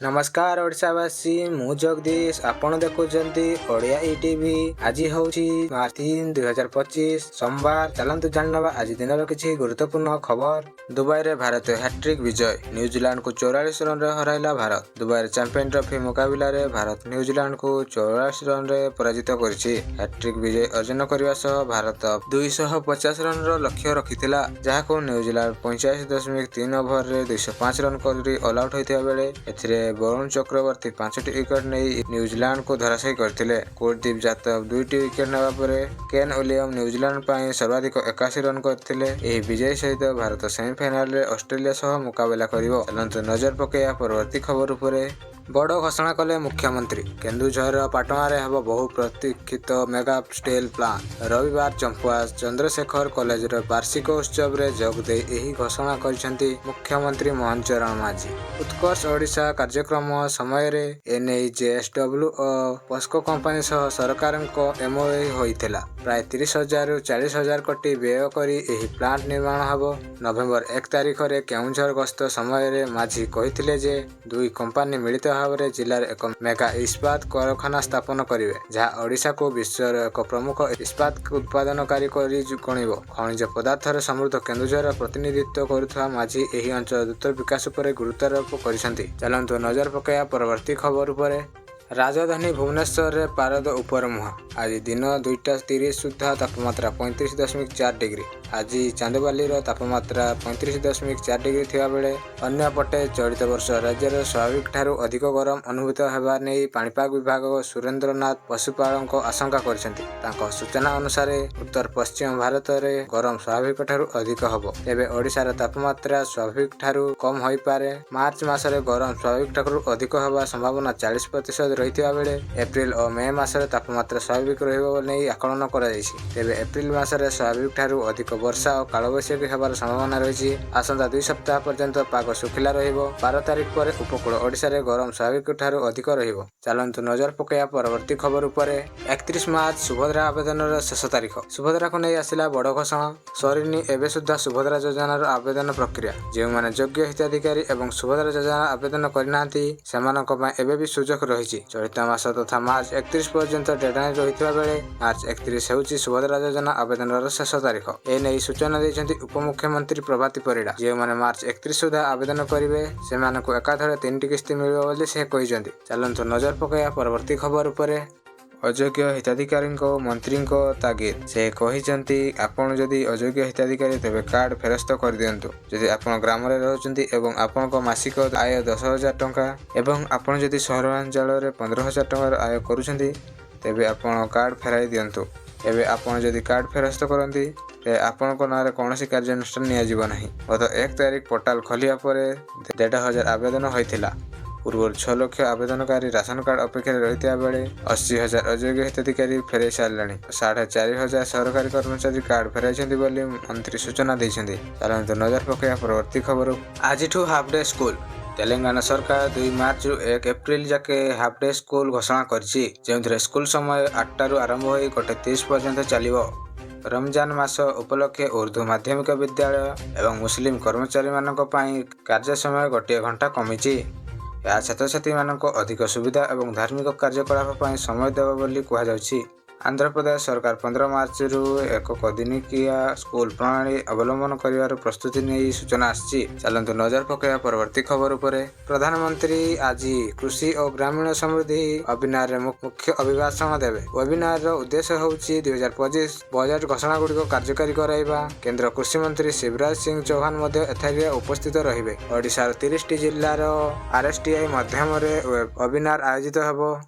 ନମସ୍କାର ଓଡ଼ିଶାବାସୀ, ମୁଁ ଜଗଦୀଶ, ଆପଣ ଦେଖୁଛନ୍ତି ଓଡ଼ିଆ ଇଟିଭି। ଆଜି ହେଉଛି ମାର୍ଚ୍ଚ 3, 2025, ସୋମବାର। ଚାଲନ୍ତୁ ଜାଣିନେବା ଆଜି ଦିନର କିଛି ଗୁରୁତ୍ୱପୂର୍ଣ୍ଣ ଖବର। ଦୁବାଇରେ ଭାରତୀୟ ହ୍ୟାଟ୍ରିକ୍ ବିଜୟ, ନ୍ୟୁଜିଲାଣ୍ଡକୁ 44 ରନରେ ହରାଇଲା ଭାରତ। ଦୁବାଇରେ ଚାମ୍ପିୟନ ଟ୍ରଫି ମୁକାବିଲାରେ ଭାରତ ନ୍ୟୁଜିଲାଣ୍ଡକୁ 44 ରନରେ ପରାଜିତ କରିଛି। ହ୍ୟାଟ୍ରିକ୍ ବିଜୟ ଅର୍ଜନ କରିବା ସହ ଭାରତ 250 ରନର ଲକ୍ଷ୍ୟ ରଖିଥିଲା, ଯାହାକୁ ନ୍ୟୁଜିଲାଣ୍ଡ 45.3 ଓଭରରେ 205 ରନ କରି ଅଲ୍ ଆଉଟ୍ ହୋଇଥିବା ବେଳେ ଏଥିରେ ବରୁଣ ଚକ୍ରବର୍ତ୍ତୀ 5ଟି ୱିକେଟ୍ ନେଇ ନ୍ୟୁଜିଲାଣ୍ଡକୁ ଧରାଶାୟୀ କରିଥିଲେ। କୁଲଦୀପ ଯାଦବ 2ଟି ୱିକେଟ୍ ନେବା ପରେ କେନ୍ ୱିଲିୟମ ନ୍ୟୁଜିଲାଣ୍ଡ ପାଇଁ ସର୍ବାଧିକ 81 ରନ୍ କରିଥିଲେ। ଏହି ବିଜୟ ସହିତ ଭାରତ ସେମିଫାଇନାଲରେ ଅଷ୍ଟ୍ରେଲିଆ ସହ ମୁକାବିଲା କରିବ। ଚାଲନ୍ତୁ ନଜର ପକାଇବା ପରବର୍ତ୍ତୀ ଖବର ଉପରେ। ବଡ଼ ଘୋଷଣା କଲେ ମୁଖ୍ୟମନ୍ତ୍ରୀ। କେନ୍ଦୁଝର ପାଟଣାରେ ହେବ ବହୁ ପ୍ରତୀକ୍ଷିତ ମେଗା ଷ୍ଟିଲ୍ ପ୍ଲାଣ୍ଟ। ରବିବାର ଚମ୍ପୁଆ ଚନ୍ଦ୍ରଶେଖର କଲେଜର ବାର୍ଷିକ ଉତ୍ସବରେ ଯୋଗ ଦେଇ ଏହି ଘୋଷଣା କରିଛନ୍ତି ମୁଖ୍ୟମନ୍ତ୍ରୀ ମୋହନ ଚରଣ ମାଝୀ। ଉତ୍କର୍ଷ ଓଡ଼ିଶା କାର୍ଯ୍ୟକ୍ରମ ସମୟରେ ଏନେଇ ଜେଏସ୍ଡବ୍ଲ୍ୟୁ ଓ ପସ୍କୋ କମ୍ପାନୀ ସହ ସରକାରଙ୍କ ଏମ୍ଓୟୁ ହୋଇଥିଲା। ପ୍ରାୟ 30 ହଜାରରୁ 40 ହଜାର କୋଟି ବ୍ୟୟ କରି ଏହି ପ୍ଲାଣ୍ଟ ନିର୍ମାଣ ହେବ। ନଭେମ୍ବର 1 ତାରିଖରେ କେଉଁଝର ଗସ୍ତ ସମୟରେ ମାଝୀ କହିଥିଲେ ଯେ ଦୁଇ କମ୍ପାନୀ ମିଳିତ ଭାବରେ ଜିଲ୍ଲାରେ ଏକ ମେଗା ଇସ୍ପାତ କାରଖାନା ସ୍ଥାପନ କରିବେ, ଯାହା ଓଡ଼ିଶାକୁ ବିଶ୍ୱର ଏକ ପ୍ରମୁଖ ଇସ୍ପାତ ଉତ୍ପାଦନକାରୀ କରି ଗଣିବ। ଖଣିଜ ପଦାର୍ଥରେ ସମୃଦ୍ଧ କେନ୍ଦୁଝରର ପ୍ରତିନିଧିତ୍ୱ କରୁଥିବା ମାଝୀ ଏହି ଅଞ୍ଚଳର ଦ୍ରୁତ ବିକାଶ ଉପରେ ଗୁରୁତ୍ୱାରୋପ କରିଛନ୍ତି। ଚାଲନ୍ତୁ ନଜର ପକାଇବା ପରବର୍ତ୍ତୀ ଖବର ଉପରେ। ରାଜଧାନୀ ଭୁବନେଶ୍ୱରରେ ପାରଦ ଉପରମୁହାଁ। ଆଜି ଦିନ 2:30 ସୁଦ୍ଧା ତାପମାତ୍ରା 35.4 ଡିଗ୍ରୀ। ଆଜି ଚାନ୍ଦବାଲିର ତାପମାତ୍ରା 35.4 ଡିଗ୍ରୀ ଥିବାବେଳେ ଅନ୍ୟପଟେ ଚଳିତ ବର୍ଷ ରାଜ୍ୟରେ ସ୍ୱାଭାବିକଠାରୁ ଅଧିକ ଗରମ ଅନୁଭୂତ ହେବା ନେଇ ପାଣିପାଗ ବିଭାଗ ସୁରେନ୍ଦ୍ରନାଥ ପଶୁପାଳକ ଆଶଙ୍କା କରିଛନ୍ତି। ତାଙ୍କ ସୂଚନା ଅନୁସାରେ ଉତ୍ତର ପଶ୍ଚିମ ଭାରତରେ ଗରମ ସ୍ୱାଭାବିକଠାରୁ ଅଧିକ ହେବ। ତେବେ ଓଡ଼ିଶାର ତାପମାତ୍ରା ସ୍ୱାଭାବିକଠାରୁ କମ୍ ହୋଇପାରେ। ମାର୍ଚ୍ଚ ମାସରେ ଗରମ ସ୍ୱାଭାବିକଠାରୁ ଅଧିକ ହେବା ସମ୍ଭାବନା 40% ରହିଥିବା ବେଳେ ଏପ୍ରିଲ ଓ ମେ ମାସରେ ତାପମାତ୍ରା ସ୍ୱାଭାବିକ ରହିବ ନେଇ ଆକଳନ କରାଯାଇଛି। ତେବେ ଏପ୍ରିଲ ମାସରେ ସ୍ୱାଭାବିକଠାରୁ ଅଧିକ ବର୍ଷା ଓ କାଳବୈଶାଖୀ ହେବାର ସମ୍ଭାବନା ରହିଛି। ଆସନ୍ତା 2 ସପ୍ତାହ ପର୍ଯ୍ୟନ୍ତ ପାଗ ଶୁଖିଲା ରହିବ। 12 ତାରିଖ ପରେ ଉପକୂଳ ଓଡ଼ିଶାରେ ଗରମ ସ୍ୱାଭାବିକଠାରୁ ଅଧିକ ରହିବ। ଚାଲନ୍ତୁ ନଜର ପକାଇବା ପରବର୍ତ୍ତୀ ଖବର ଉପରେ। 31 ମାର୍ଚ୍ଚ ସୁଭଦ୍ରା ଆବେଦନର ଶେଷ ତାରିଖ। ସୁଭଦ୍ରାକୁ ନେଇ ଆସିଲା ବଡ଼ ଘୋଷଣା। ସରିନି ଏବେ ସୁଦ୍ଧା ସୁଭଦ୍ରା ଯୋଜନାର ଆବେଦନ ପ୍ରକ୍ରିୟା। ଯେଉଁମାନେ ଯୋଗ୍ୟ ହିତାଧିକାରୀ ଏବଂ ସୁଭଦ୍ରା ଯୋଜନା ଆବେଦନ କରିନାହାନ୍ତି, ସେମାନଙ୍କ ପାଇଁ ଏବେ ବି ସୁଯୋଗ ରହିଛି। ଚଳିତ ମାସ ତଥା ମାର୍ଚ୍ଚ 31 ପର୍ଯ୍ୟନ୍ତ ଡେଡଲାଇନ୍ ରହିଥିବା ବେଳେ ମାର୍ଚ୍ଚ 31 ହେଉଛି ସୁଭଦ୍ରା ଯୋଜନା ଆବେଦନର ଶେଷ ତାରିଖ। ଏନେଇ ସୂଚନା ଦେଇଛନ୍ତି ଉପମୁଖ୍ୟମନ୍ତ୍ରୀ ପ୍ରଭାତୀ ପରିଡ଼ା। ଯେଉଁମାନେ ମାର୍ଚ୍ଚ 31 ସୁଦ୍ଧା ଆବେଦନ କରିବେ, ସେମାନଙ୍କୁ ଏକାଥରେ ତିନିଟି କିସ୍ତି ମିଳିବ ବୋଲି ସେ କହିଛନ୍ତି। ଚାଲନ୍ତୁ ନଜର ପକାଇବା ପରବର୍ତ୍ତୀ ଖବର ଉପରେ। ଅଯୋଗ୍ୟ ହିତାଧିକାରୀଙ୍କ ମନ୍ତ୍ରୀଙ୍କ ତାଗିଦ। ସେ କହିଛନ୍ତି, ଆପଣ ଯଦି ଅଯୋଗ୍ୟ ହିତାଧିକାରୀ, ତେବେ କାର୍ଡ ଫେରସ୍ତ କରିଦିଅନ୍ତୁ। ଯଦି ଆପଣ ଗ୍ରାମରେ ରହୁଛନ୍ତି ଏବଂ ଆପଣଙ୍କ ମାସିକ ଆୟ 10,000 ଟଙ୍କା ଏବଂ ଆପଣ ଯଦି ସହରାଞ୍ଚଳରେ 15,000 ଟଙ୍କାର ଆୟ କରୁଛନ୍ତି, ତେବେ ଆପଣ କାର୍ଡ ଫେରାଇ ଦିଅନ୍ତୁ। ଏବେ ଆପଣ ଯଦି କାର୍ଡ ଫେରସ୍ତ କରନ୍ତି, ତେବେ ଆପଣଙ୍କ ନାଁରେ କୌଣସି କାର୍ଯ୍ୟାନୁଷ୍ଠାନ ନିଆଯିବ ନାହିଁ। ଗତ 1 ତାରିଖ ପୋର୍ଟାଲ ଖୋଲିବା ପରେ 1.5 ହଜାର ଆବେଦନ ହୋଇଥିଲା। ପୂର୍ବରୁ 6 ଲକ୍ଷ ଆବେଦନକାରୀ ରାସନ କାର୍ଡ ଅପେକ୍ଷାରେ ରହିଥିବା ବେଳେ 80 ହଜାର ଅଯୋଗ୍ୟ ହିତାଧିକାରୀ ଫେରାଇ ସାରିଲେଣି। 4.5 ହଜାର ସରକାରୀ କର୍ମଚାରୀ କାର୍ଡ ଫେରାଇଛନ୍ତି ବୋଲି ମନ୍ତ୍ରୀ ସୂଚନା ଦେଇଛନ୍ତି। ଚାଲନ୍ତୁ ନଜର ପକାଇବା ପରବର୍ତ୍ତୀ ଖବର। ଆଜିଠୁ ହାଫ୍ ଡେ ସ୍କୁଲ। ତେଲେଙ୍ଗାନା ସରକାର 2 ମାର୍ଚ୍ଚରୁ 1 ଏପ୍ରିଲ ଯାକେ ହାଫ୍ ଡେ ସ୍କୁଲ ଘୋଷଣା କରିଛି, ଯେଉଁଥିରେ ସ୍କୁଲ ସମୟ 8ଟାରୁ ଆରମ୍ଭ ହୋଇ 1:30 ପର୍ଯ୍ୟନ୍ତ ଚାଲିବ। ରମଜାନ ମାସ ଉପଲକ୍ଷେ ଉର୍ଦ୍ଦୁ ମାଧ୍ୟମିକ ବିଦ୍ୟାଳୟ ଏବଂ ମୁସଲିମ କର୍ମଚାରୀମାନଙ୍କ ପାଇଁ କାର୍ଯ୍ୟ ସମୟ ଗୋଟିଏ ଘଣ୍ଟା କମିଛି। ଏହା ଛାତ୍ରଛାତ୍ରୀମାନଙ୍କ ଅଧିକ ସୁବିଧା ଏବଂ ଧାର୍ମିକ କାର୍ଯ୍ୟକଳାପ ପାଇଁ ସମୟ ଦେବ ବୋଲି କୁହାଯାଉଛି। ଆନ୍ଧ୍ରପ୍ରଦେଶ ସରକାର 15 ମାର୍ଚ୍ଚରୁ ଏକ ଦିନିକିଆ ସ୍କୁଲ ପ୍ରଣାଳୀ ଅବଲମ୍ବନ କରିବାର ପ୍ରସ୍ତୁତି ନେଇ ସୂଚନା ଆସିଛି। ଚାଲନ୍ତୁ ନଜର ପକାଇବା ପରବର୍ତ୍ତୀ ଖବର ଉପରେ। ପ୍ରଧାନମନ୍ତ୍ରୀ ଆଜି କୃଷି ଓ ଗ୍ରାମୀଣ ସମୃଦ୍ଧି ୱେବିନାରରେ ମୁଖ୍ୟ ଅଭିଭାଷଣ ଦେବେ। ୱେବିନାରର ଉଦ୍ଦେଶ୍ୟ ହେଉଛି 2025 ବଜେଟ୍ ଘୋଷଣାଗୁଡ଼ିକ କାର୍ଯ୍ୟକାରୀ କରାଇବା। କେନ୍ଦ୍ର କୃଷିମନ୍ତ୍ରୀ ଶିବରାଜ ସିଂ ଚୌହାନ ମଧ୍ୟ ଏଥିରେ ଉପସ୍ଥିତ ରହିବେ। ଓଡ଼ିଶାର 30ଟି ଜିଲ୍ଲାର ଆର୍ଏସ୍ଟିଆଇ ମାଧ୍ୟମରେ ୱେବିନାର ଆୟୋଜିତ ହେବ।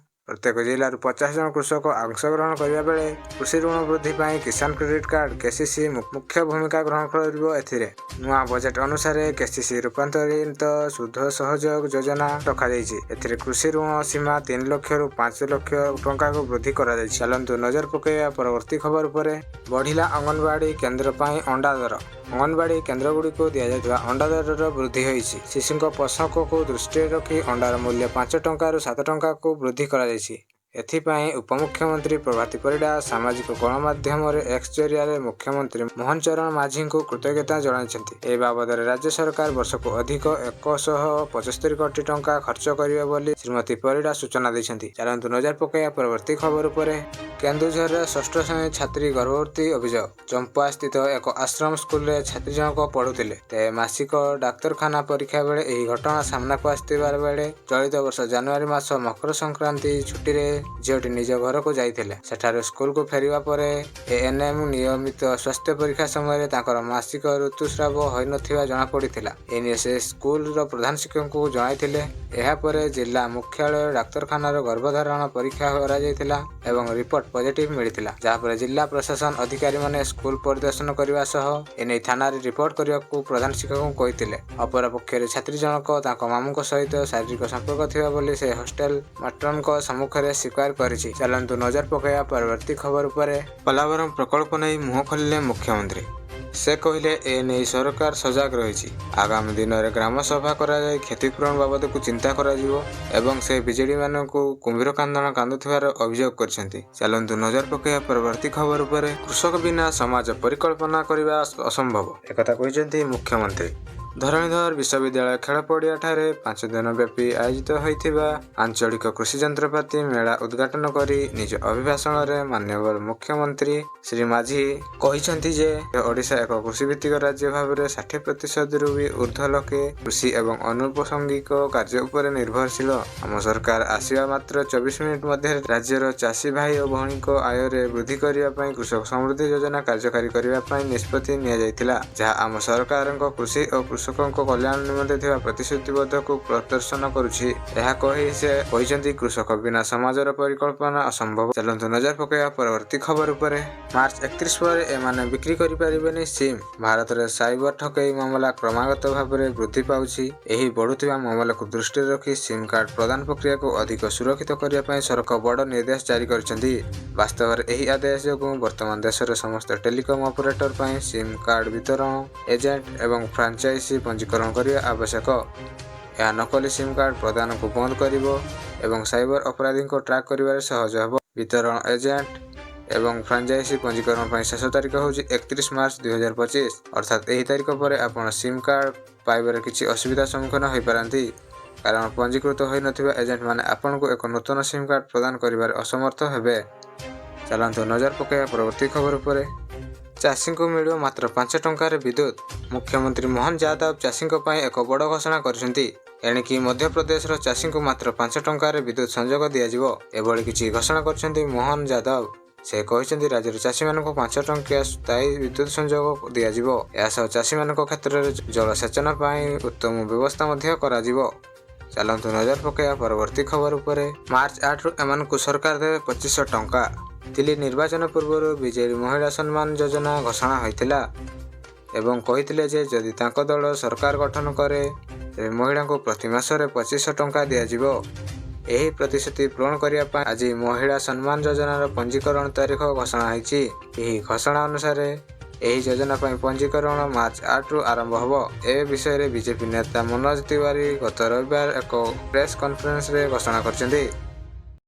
ପ୍ରତ୍ୟେକ ଜିଲ୍ଲାରୁ 50 ଜଣ କୃଷକ ଅଂଶଗ୍ରହଣ କରିବା ବେଳେ କୃଷି ଋଣ ବୃଦ୍ଧି ପାଇଁ କିଷାନ କ୍ରେଡିଟ୍ କାର୍ଡ କେସିସି ମୁଖ୍ୟ ଭୂମିକା ଗ୍ରହଣ କରିବ। ଏଥିରେ ନୂଆ ବଜେଟ୍ ଅନୁସାରେ କେସିସି ରୂପାନ୍ତରିତ ସୁଧ ସହଯୋଗ ଯୋଜନା ରଖାଯାଇଛି। ଏଥିରେ କୃଷି ଋଣ ସୀମା 3 ଲକ୍ଷରୁ 5 ଲକ୍ଷ ଟଙ୍କାକୁ ବୃଦ୍ଧି କରାଯାଇଛି। ଚାଲନ୍ତୁ ନଜର ପକାଇବା ପରବର୍ତ୍ତୀ ଖବର ଉପରେ। ବଢ଼ିଲା ଅଙ୍ଗନବାଡ଼ି କେନ୍ଦ୍ର ପାଇଁ ଅଣ୍ଡା ଦର। ଅଙ୍ଗନବାଡ଼ି କେନ୍ଦ୍ରଗୁଡ଼ିକୁ ଦିଆଯାଉଥିବା ଅଣ୍ଡା ଦରର ବୃଦ୍ଧି ହୋଇଛି। ଶିଶୁଙ୍କ ପୋଷକକୁ ଦୃଷ୍ଟିରେ ରଖି ଅଣ୍ଡାର ମୂଲ୍ୟ 5 ଟଙ୍କାରୁ 7 ଟଙ୍କାକୁ ବୃଦ୍ଧି କରାଯାଇଛି। ଏଥିପାଇଁ ଉପମୁଖ୍ୟମନ୍ତ୍ରୀ ପ୍ରଭାତୀ ପରିଡ଼ା ସାମାଜିକ ଗଣମାଧ୍ୟମରେ ଏକ୍ସ ଜରିଆରେ ମୁଖ୍ୟମନ୍ତ୍ରୀ ମୋହନ ଚରଣ ମାଝୀଙ୍କୁ କୃତଜ୍ଞତା ଜଣାଇଛନ୍ତି। ଏ ବାବଦରେ ରାଜ୍ୟ ସରକାର ବର୍ଷକୁ ଅଧିକ 175 କୋଟି ଟଙ୍କା ଖର୍ଚ୍ଚ କରିବେ ବୋଲି ଶ୍ରୀମତୀ ପରିଡ଼ା ସୂଚନା ଦେଇଛନ୍ତି। ଚାଲନ୍ତୁ ନଜର ପକାଇବା ପରବର୍ତ୍ତୀ ଖବର ଉପରେ। କେନ୍ଦୁଝରରେ ଷଷ୍ଠ ଶ୍ରେଣୀ ଛାତ୍ରୀ ଗର୍ଭବତୀ ଅଭିଯୋଗ। ଚମ୍ପୁଆ ସ୍ଥିତ ଏକ ଆଶ୍ରମ ସ୍କୁଲରେ ଛାତ୍ରୀ ଜଣକ ପଢୁଥିଲେ। ତେବେ ମାସିକ ଡାକ୍ତରଖାନା ପରୀକ୍ଷା ବେଳେ ଏହି ଘଟଣା ସାମ୍ନାକୁ ଆସିଥିବା ବେଳେ ଚଳିତ ବର୍ଷ ଜାନୁଆରୀ ମାସ ମକର ସଂକ୍ରାନ୍ତି ଛୁଟିରେ ଝିଅଟି ନିଜ ଘରକୁ ଯାଇଥିଲେ। ସେଠାରୁ ସ୍କୁଲକୁ ଫେରିବା ପରେ ଏଏନ୍ଏମ୍ ନିୟମିତ ସ୍ୱାସ୍ଥ୍ୟ ପରୀକ୍ଷା ସମୟରେ ତାଙ୍କର ମାସିକ ଋତୁସ୍ରାବ ହୋଇନଥିବା ଜଣାପଡ଼ିଥିଲା। ଏନେଇ ସେ ସ୍କୁଲର ପ୍ରଧାନଶିକ୍ଷକଙ୍କୁ ଜଣାଇଥିଲେ। ଏହାପରେ ଜିଲ୍ଲା ମୁଖ୍ୟାଳୟ ଡାକ୍ତରଖାନାର ଗର୍ଭଧାରଣ ପରୀକ୍ଷା କରାଯାଇଥିଲା ଏବଂ ରିପୋର୍ଟ ପଜିଟିଭ୍ ମିଳିଥିଲା। ଯାହାପରେ ଜିଲ୍ଲା ପ୍ରଶାସନ ଅଧିକାରୀମାନେ ସ୍କୁଲ ପରିଦର୍ଶନ କରିବା ସହ ଏନେଇ ଥାନାରେ ରିପୋର୍ଟ କରିବାକୁ ପ୍ରଧାନଶିକ୍ଷକଙ୍କୁ କହିଥିଲେ। ଅପରପକ୍ଷରେ ଛାତ୍ରୀ ଜଣକ ତାଙ୍କ ମାମୁଙ୍କ ସହିତ ଶାରୀରିକ ସମ୍ପର୍କ ଥିବା ବୋଲି ସେ ହଷ୍ଟେଲ ମାଟ୍ରନଙ୍କ ସମ୍ମୁଖରେ ସ୍ୱୀକାର କରିଛି। ଚାଲନ୍ତୁ ନଜର ପକାଇବା ପରବର୍ତ୍ତୀ ଖବର ଉପରେ। ପୋଲାଭରମ ପ୍ରକଳ୍ପ ନେଇ ମୁହଁ ଖୋଲିଲେ ମୁଖ୍ୟମନ୍ତ୍ରୀ। ସେ କହିଲେ, ଏ ନେଇ ସରକାର ସଜାଗ ରହିଛି। ଆଗାମୀ ଦିନରେ ଗ୍ରାମସଭା କରାଯାଇ କ୍ଷତିପୂରଣ ବାବଦକୁ ଚିନ୍ତା କରାଯିବ ଏବଂ ସେ ବିଜେଡିମାନଙ୍କୁ କୁମ୍ଭୀର କାନ୍ଦଣା କାନ୍ଦୁଥିବାର ଅଭିଯୋଗ କରିଛନ୍ତି। ଚାଲନ୍ତୁ ନଜର ପକାଇବା ପରବର୍ତ୍ତୀ ଖବର ଉପରେ। କୃଷକ ବିନା ସମାଜ ପରିକଳ୍ପନା କରିବା ଅସମ୍ଭବ, ଏକଥା କହିଛନ୍ତି ମୁଖ୍ୟମନ୍ତ୍ରୀ। ଧରଣୀଧର ବିଶ୍ୱବିଦ୍ୟାଳୟ ଖେଳ ପଡ଼ିଆଠାରେ 5 ଦିନ ବ୍ୟାପୀ ଆୟୋଜିତ ହୋଇଥିବା ଆଞ୍ଚଳିକ କୃଷି ଯନ୍ତ୍ରପାତି ମେଳା ଉଦ୍ଘାଟନ କରି ନିଜ ଅଭିଭାଷଣରେ ମାନ୍ୟବର ମୁଖ୍ୟମନ୍ତ୍ରୀ ଶ୍ରୀ ମାଝୀ କହିଛନ୍ତି ଯେ ଓଡ଼ିଶା ଏକ କୃଷିଭିତ୍ତିକ ରାଜ୍ୟ ଭାବରେ 60%ରୁ ବି ଉର୍ଦ୍ଧ୍ୱ ଲୋକେ କୃଷି ଏବଂ ଅନୁଷଙ୍ଗିକ କାର୍ଯ୍ୟ ଉପରେ ନିର୍ଭରଶୀଳ। ଆମ ସରକାର ଆସିବା ମାତ୍ର 24 ମିନିଟ୍ ମଧ୍ୟରେ ରାଜ୍ୟର ଚାଷୀ ଭାଇ ଓ ଭଉଣୀଙ୍କ ଆୟରେ ବୃଦ୍ଧି କରିବା ପାଇଁ କୃଷକ ସମୃଦ୍ଧି ଯୋଜନା କାର୍ଯ୍ୟକାରୀ କରିବା ପାଇଁ ନିଷ୍ପତ୍ତି ନିଆଯାଇଥିଲା, ଯାହା ଆମ ସରକାରଙ୍କ କୃଷି ଓ କୃଷକଙ୍କ କଲ୍ୟାଣ ନିମନ୍ତେ ଥିବା ପ୍ରତିଶ୍ରୁତିବଦ୍ଧକୁ ପ୍ରଦର୍ଶନ କରୁଛି। ଏହା କହି ସେ କହିଛନ୍ତି, କୃଷକ ବିନା ସମାଜର ପରିକଳ୍ପନା ଅସମ୍ଭବ। ଚାଲନ୍ତୁ ନଜର ପକାଇବା ପରବର୍ତ୍ତୀ ଖବର ଉପରେ। ମାର୍ଚ୍ଚ 31 ପରେ ଏମାନେ ବିକ୍ରି କରିପାରିବେନି ସିମ୍। ଭାରତରେ ସାଇବର ଠକେଇ ମାମଲା କ୍ରମାଗତ ଭାବରେ ବୃଦ୍ଧି ପାଉଛି। ଏହି ବଢ଼ୁଥିବା ମାମଲାକୁ ଦୃଷ୍ଟିରେ ରଖି ସିମ୍ କାର୍ଡ ପ୍ରଦାନ ପ୍ରକ୍ରିୟାକୁ ଅଧିକ ସୁରକ୍ଷିତ କରିବା ପାଇଁ ସରକାର ବଡ଼ ନିର୍ଦ୍ଦେଶ ଜାରି କରିଛନ୍ତି। ବାସ୍ତବରେ ଏହି ଆଦେଶ ଯୋଗୁଁ ବର୍ତ୍ତମାନ ଦେଶର ସମସ୍ତ ଟେଲିକମ୍ ଅପରେଟର ପାଇଁ ସିମ୍ କାର୍ଡ ବିତରଣ ଏଜେଣ୍ଟ ଏବଂ ଫ୍ରାଞ୍ଚାଇଜି ପଞ୍ଜୀକରଣ କରିବା ଆବଶ୍ୟକ। ଏହା ନକଲି ସିମ୍ କାର୍ଡ ପ୍ରଦାନକୁ ବନ୍ଦ କରିବ ଏବଂ ସାଇବର ଅପରାଧୀଙ୍କୁ ଟ୍ରାକ୍ କରିବାରେ ସହଜ ହେବ। ବିତରଣ ଏଜେଣ୍ଟ ଏବଂ ଫ୍ରାଞ୍ଚାଇଜି ପଞ୍ଜୀକରଣ ପାଇଁ ଶେଷ ତାରିଖ ହେଉଛି 31 ମାର୍ଚ୍ଚ 2025। ଅର୍ଥାତ୍ ଏହି ତାରିଖ ପରେ ଆପଣ ସିମ୍ କାର୍ଡ ପାଇବାରେ କିଛି ଅସୁବିଧା ସମ୍ମୁଖୀନ ହୋଇପାରନ୍ତି, କାରଣ ପଞ୍ଜୀକୃତ ହୋଇନଥିବା ଏଜେଣ୍ଟମାନେ ଆପଣଙ୍କୁ ଏକ ନୂତନ ସିମ୍ କାର୍ଡ ପ୍ରଦାନ କରିବାରେ ଅସମର୍ଥ ହେବେ। ଚାଲନ୍ତୁ ନଜର ପକାଇବା ପରବର୍ତ୍ତୀ ଖବର ଉପରେ। ଚାଷୀଙ୍କୁ ମିଳିବ ମାତ୍ର 5 ଟଙ୍କାରେ ବିଦ୍ୟୁତ୍। ମୁଖ୍ୟମନ୍ତ୍ରୀ ମୋହନ ଯାଦବ ଚାଷୀଙ୍କ ପାଇଁ ଏକ ବଡ଼ ଘୋଷଣା କରିଛନ୍ତି। ଏଣିକି ମଧ୍ୟପ୍ରଦେଶର ଚାଷୀଙ୍କୁ ମାତ୍ର 5 ଟଙ୍କାରେ ବିଦ୍ୟୁତ୍ ସଂଯୋଗ ଦିଆଯିବ। ଏଭଳି କିଛି ଘୋଷଣା କରିଛନ୍ତି ମୋହନ ଯାଦବ। ସେ କହିଛନ୍ତି, ରାଜ୍ୟର ଚାଷୀମାନଙ୍କୁ 5 ଟଙ୍କିଆ ସ୍ଥାୟୀ ବିଦ୍ୟୁତ୍ ସଂଯୋଗ ଦିଆଯିବ। ଏହା ସହ ଚାଷୀମାନଙ୍କ କ୍ଷେତ୍ରରେ ଜଳସେଚନ ପାଇଁ ଉତ୍ତମ ବ୍ୟବସ୍ଥା ମଧ୍ୟ କରାଯିବ। ଚାଲନ୍ତୁ ନଜର ପକାଇବା ପରବର୍ତ୍ତୀ ଖବର ଉପରେ। ମାର୍ଚ୍ଚ 8ରୁ ଏମାନଙ୍କୁ ସରକାର ଦେବେ 2500 ଟଙ୍କା। ଦିଲ୍ଲୀ ନିର୍ବାଚନ ପୂର୍ବରୁ ବିଜେଡି ମହିଳା ସମ୍ମାନ ଯୋଜନା ଘୋଷଣା ହୋଇଥିଲା ଏବଂ କହିଥିଲେ ଯେ ଯଦି ତାଙ୍କ ଦଳ ସରକାର ଗଠନ କରେ, ତେବେ ମହିଳାଙ୍କୁ ପ୍ରତି ମାସରେ 2500 ଟଙ୍କା ଦିଆଯିବ। ଏହି ପ୍ରତିଶ୍ରୁତି ପୂରଣ କରିବା ପାଇଁ ଆଜି ମହିଳା ସମ୍ମାନ ଯୋଜନାର ପଞ୍ଜୀକରଣ ତାରିଖ ଘୋଷଣା ହୋଇଛି। ଏହି ଘୋଷଣା ଅନୁସାରେ ଏହି ଯୋଜନା ପାଇଁ ପଞ୍ଜୀକରଣ ମାର୍ଚ୍ଚ 8ରୁ ଆରମ୍ଭ ହେବ। ଏ ବିଷୟରେ ବିଜେପି ନେତା ମନୋଜ ତିୱାରୀ ଗତ ରବିବାର ଏକ ପ୍ରେସ୍ କନଫରେନ୍ସରେ ଘୋଷଣା କରିଛନ୍ତି।